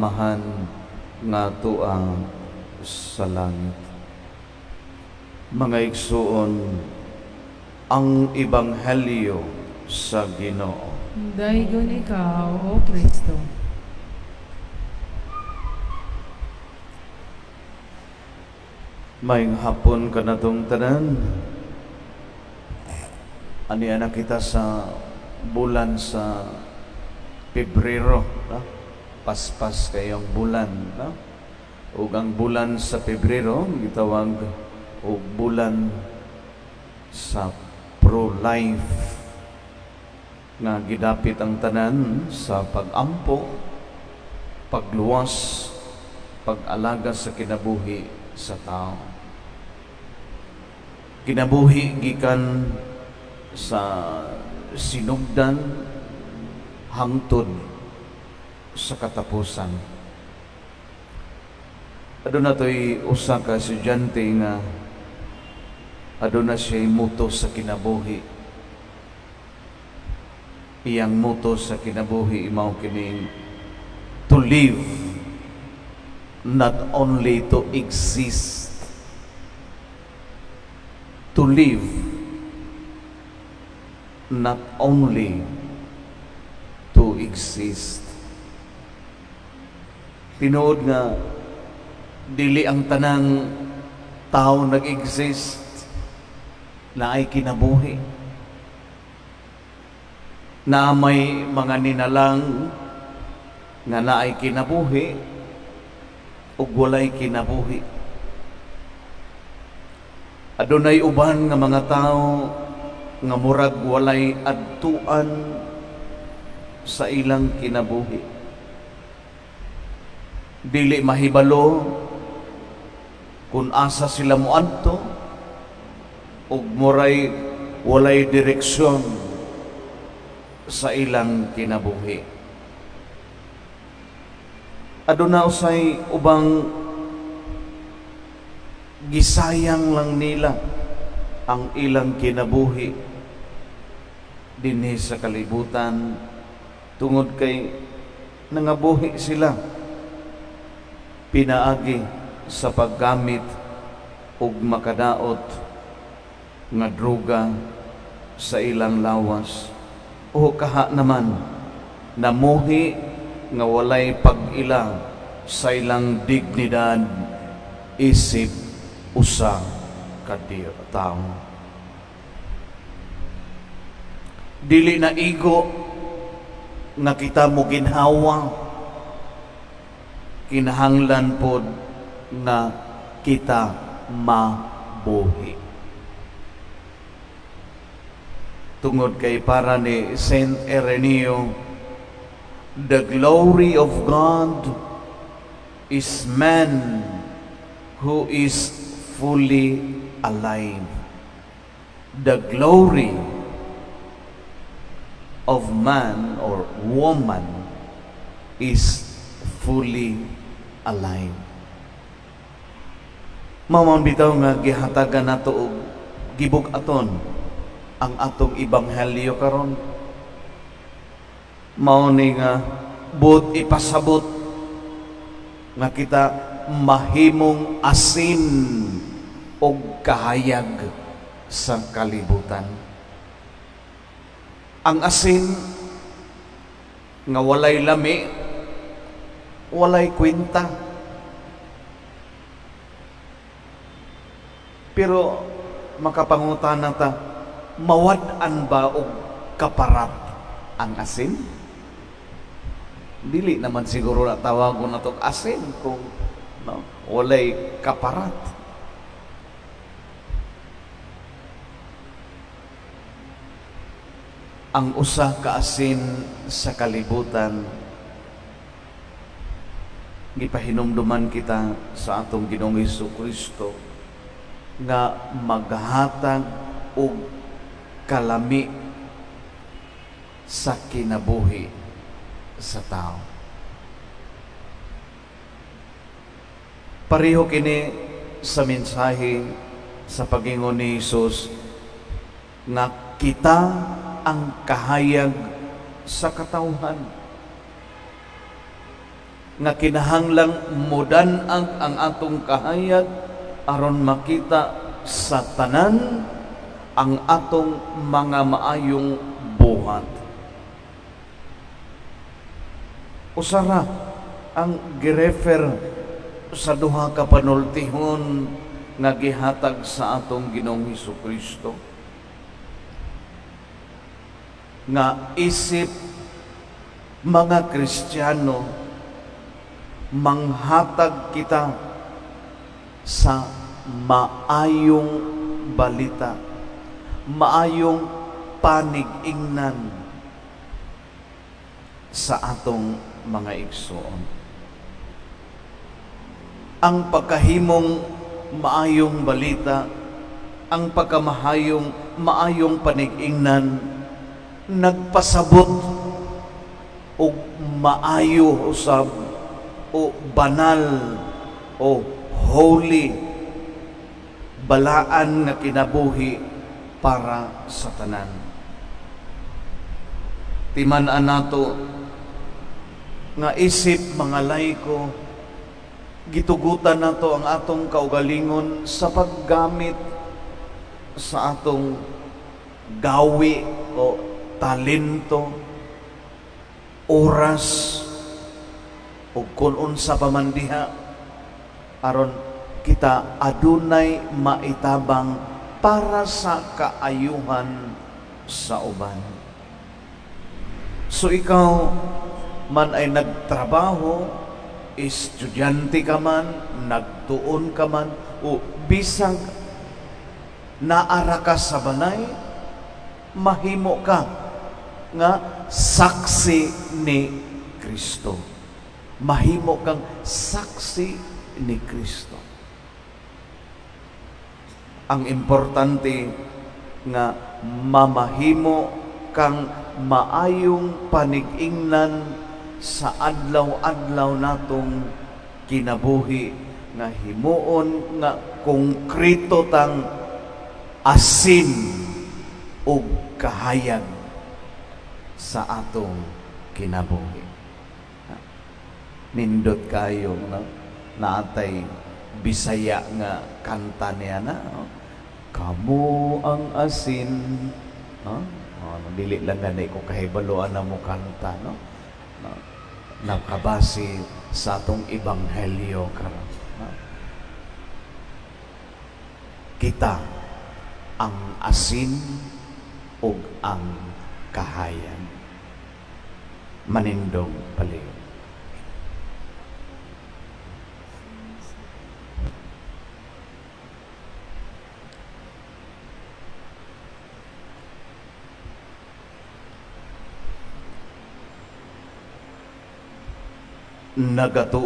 Amahan nga atoa sa langit. Mga igsuon, ang Ebanghelyo sa Ginoo. Daygon ikaw, O Kristo. Maayong hapon kanatong tanan. Ania na kita sa bulan sa Pebrero, no? Paspas kayong bulan, no? Ug ang bulan sa Pebrero gitawag og bulan sa pro-life nga gidapit ang tanan sa pag-ampo, pagluwas, pag-alaga sa kinabuhi sa tao. Kinabuhi gikan sa sinugdan hangtod sa katapusan. Aduna to'y usa ka estudyante nga aduna siya motto sa kinabuhi. Iyang motto sa kinabuhi mao kining "To live, not only to exist." To live, not only to exist. Tinuod nga dili ang tanang tao nag-exist naay kinabuhi. Na may mga ninalang nga naay kinabuhi ug walay kinabuhi. Adunay uban nga mga tao nga murag walay adtuan sa ilang kinabuhi. Dili mahibalo kung asa sila moadto ug muray walay direksyon sa ilang kinabuhi. Aduna usay ubang gisayang lang nila ang ilang kinabuhi dinhi sa kalibutan tungod kay nangabuhi sila pinaagi sa paggamit og makadaot nga droga sa ilang lawas o kaha naman namuhi nga walay pag-ila sa ilang dignidad isip usa ka tawo. Dili na igo nga kita mo ginhawa, kinahanglan pod nga kita mabuhi. Tungod kay para ni Saint Ireneo, the glory of God is man who is fully alive. The glory of man or woman is fully alive. Mao man bitaw nga gihatagan nato og gibug-aton ang atong ebanghelyo karon. Mao ni nga buot ipasabot nga kita mahimong asin og kahayag sa kalibutan. Ang asin nga walay lami, walay kwenta. Pero makapangutana ta, mawad-an ba og kaparat ang asin? Dili naman siguro na tawagon nato asin kung, no, walay kaparat. Ang usa ka asin sa kalibutan, gipahinumduman kita sa atong Ginoong Kristo nga maghatag og kalami sa kinabuhi sa tao. Pareho kini sa mensahe sa pagingon ni Hesus nga kita ang kahayag sa katawhan. Nga kinahanglang mudan-ag ang atong kahayag aron makita sa tanan ang atong mga maayong buhat. Usara ang girefer sa duha ka panultihon nga gihatag sa atong Ginoong Hesus Kristo nga isip mga Kristiyano, manghatag kita sa maayong balita, maayong panig-ingnan sa atong mga igsoon. Ang pagkahimong maayong balita, ang pagkamahayong maayong panig-ingnan, nagpasabot og maayo usab o banal o holy, balaan nga kinabuhi para sa tanan. Timan-an nato nga isip mga laiko, gitugutan nato ang atong kaugalingon sa paggamit sa atong gawi o talento, oras, o kung unsa pa man diha aron kita adunay maitabang para sa kaayuhan sa uban. So ikaw man ay nagtrabaho, estudyante ka man, nagtuon ka man, o bisag naara ka sa balay, mahimo ka nga saksi ni Kristo. Mahimo kang saksi ni Kristo. Ang importante nga mamahimo kang maayong panig-ingnan sa adlaw-adlaw natong kinabuhi nga himuon nga konkreto tang asin ug kahayag sa atong kinabuhi. Nindot kayo, no? Naatay Bisaya nga kanta niya na, no? "Kamo ang asin," no? Oh, dili lang gani ko kahibaloan na mo kanta, no? No? Nakabase sa atong ebanghelyo karon, no? Kita ang asin ug ang kahayag. Manindog palihog. Nagatuo